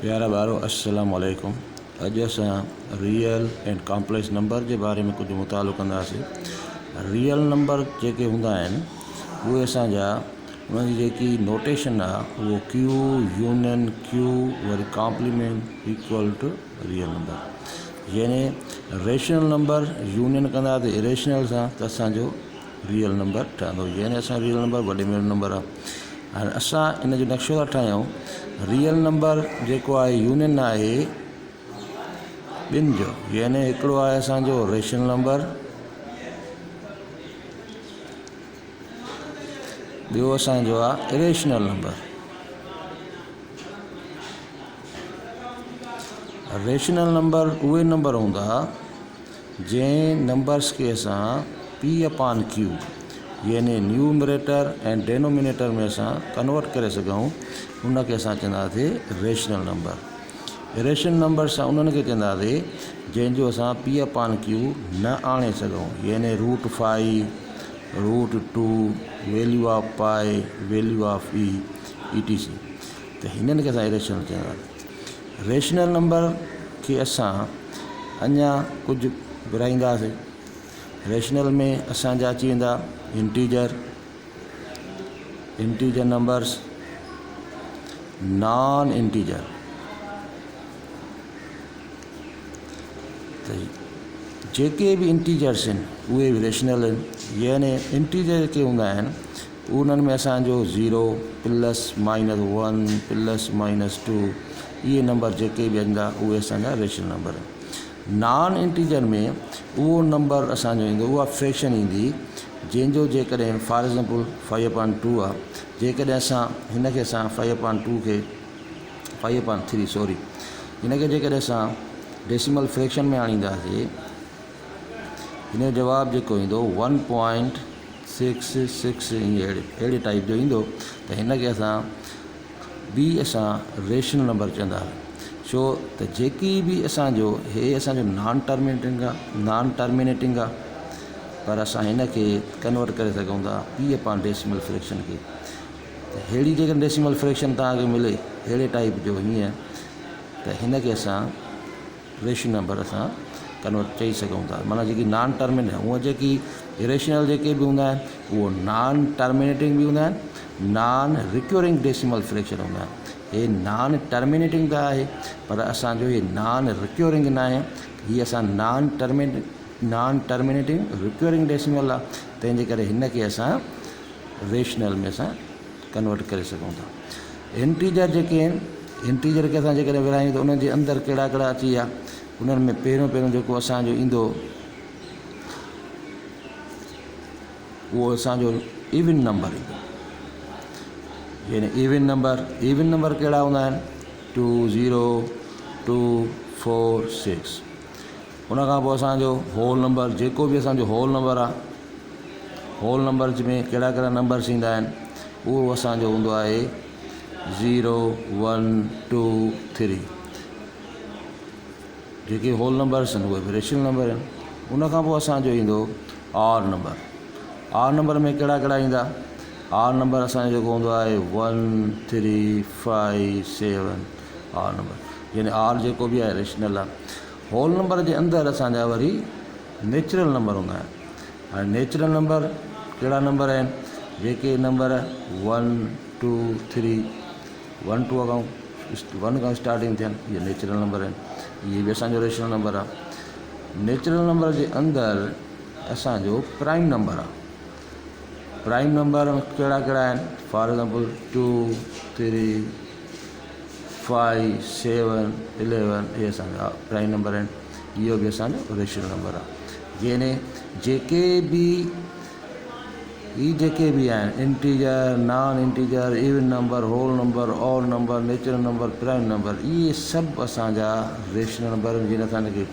پيارا ٻارو السلام عليڪم اڄ اسان ريئل اينڊ ڪامپليڪس نمبر جي باري ۾ ڪجهه مطالعو ڪنداسين ريئل نمبر جيڪي هوندا آهن اهي اسان جا انهن جي جيڪي نوٽيشن آهي اهو ڪيو يونين ڪيو وري complement equal to real number يعني ريشنل نمبر يونين ڪنداسين اريشنل سان ته اسانجو ريئل نمبر ٺهندو يعني اسان ريئل نمبر وڏي ۾ وڏو نمبر آهي هاڻي اسان ان جو نقشو ٿا ٺاهيون ريئل نمبر جيڪو آهي يونين آهي ٻن جو يعني هڪڙو آهي اسانجو ريشنل نمبر ٻيو اسانجو آهي اريشنل نمبر ريشنل نمبر اهي نمبر هوندا جنهن نمبرس کي اسان پي اپان ڪيو يعني نيومريٽر ۽ ڊينومينيٽر ۾ اسان ڪنورٽ ڪري سگهون ان کي اسان چونداسي ريشنل نمبر. ريشنل نمبر اسان انهن کي چونداسي جنهن جو اسان پي اپان ڪيو نه آڻي سگهون يعني root five, root two, value of pi, value of e, E T C ته هنن کي اسان اريشنل چونداسي. ريشنل نمبر کي اسان اڃا ڪجهه ورهائينداسين. ريشنل ۾ اسان جا اچي ويندا انٽيجر، انٽيجر نمبرس، نان انٽيجر ته جيڪي به انٽيجرس آهن اهي به ريشنل آهن يعني انٽيجر جيڪي هوندا آهن انهن ۾ اسانجو zero plus minus one plus minus two اهي نمبر جيڪي به ايندا اهي اسانجا ريشنل نمبر آهن نان انٽيجر ۾ اهو نمبر اسانجو ايندو اها فريڪشن ايندي جنهن جو جيڪڏهن فار ايگزامپل فائيو اپان two آهي جيڪڏهن اسان هن کي اسان فائيو اپان ٽو کي فائيو اپان ٿري سوري هن کي جيڪڏهن اسان ڊيسيمل فريڪشن ۾ آڻينداسي هن جو جواب جيڪو ايندو ون پوائنٽ سڪس سڪس اهڙي اهڙي ٽائيپ جو ايندو ته هن کي اسان به اسان ريشنل نمبر چوندا ڇو ته جيڪي به اسانجو هي اسانجو نان ٽرمينيٽنگ آهي نان ٽرمينيٽنگ آهي پر اسان هن کي ڪنورٽ ڪري سگهون ٿا پي اپان ڊيسيمل فريڪشن کي ته ههڙي جيڪڏهن ڊيسيمل فريڪشن توهان کي ملي اهڙي ٽائيپ جو هيئن ته هن کي اسان ريشنل نمبر اسان ڪنورٽ چئي سگهون ٿا معنيٰ جيڪي نان ٽرمينل هونء جيڪي اريشنل جيڪي به هوندا آهن اهو نان ٽرمينيٽنگ به هوندا آهن نان رڪيورنگ ڊيسيمل فريڪشن هوندا آهن هي نان ٽرمينيٽنگ ته آهي پر اسانجو هي نان رڪيورنگ نه آهي هي اسان نان ٽرمينيٽنگ نان ٽرمينيٽنگ رڪيورنگ ڊيسيمل آهي تنهن جي ڪري هن کي اسان ريشنل ۾ اسان ڪنورٽ ڪري سگهون ٿا. انٽيجر جيڪي آهن انٽيجر کي اسان جيڪڏهن ورهايون ته انهن جي اندر ڪهڙا ڪهڙا اچي ويا انهن ۾ پهريون پهريون جيڪو اسانجو ايندو اهو اسانجو ايون نمبر ايندو يعني ايون نمبر ايون نمبر ڪهڙا هوندا آهن two zero two four six ان کان پوء اسانجو هول نمبر جيڪو به اسانجو هول نمبر آهي هول نمبرز ۾ ڪهڙا ڪهڙا نمبرز ايندا آهن اهو اسان جو هوندو آهي زيرو ون ٽو ٿري جيڪي هول نمبرز آهن اهي به ريشنل نمبر آهن ان کان پوء اسانجو ايندو آر نمبر آر نمبر ۾ ڪهڙا ڪهڙا ايندا آر نمبر اسانجو جيڪو هوندو آهي one three five seven odd number يعني آر جيڪو به آهي ريشنل آهي هول نمبر جي اندر اسانجا وري نيچرل نمبر هوندا آهن هاڻي نيچرل نمبر ڪهڙا نمبر آهن جيڪي number one two three one two کان ون کان اسٽارٽنگ ٿين اهي نيچرل نمبر آهن اهي به اسانجو ريشنل نمبر آهي نيچرل نمبر جي اندر اسانجو پرائم نمبر آهي پرائم نمبر ڪهڙا ڪهڙا آهن for example two three five seven eleven اهي اسانجا پرائم نمبر آهن اهو به اسانجو ريشنل نمبر آهي يعني جيڪي به هي جيڪي به آهن integer non integer even number whole number odd number natural number prime number اهي سڀ اسانجا ريشنل نمبر آهن جن اسان کي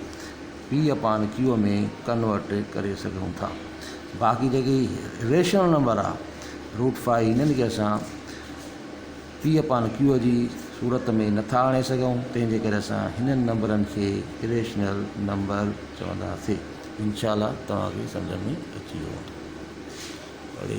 پي اپان ڪيو ۾ ڪنورٽ ڪري سگهون ٿا باقي جيڪي ريشنل نمبر آهي روٽ فائيو هنن کي اسان پي اپان ڪيو جي صورت ۾ نه ٿا آڻي سگهون، تنهن جي ڪري اسان هنن نمبرن کي اريشنل نمبر چونداسين. انشاء الله توهان کي سمجهه ۾ اچي ويو هوندو.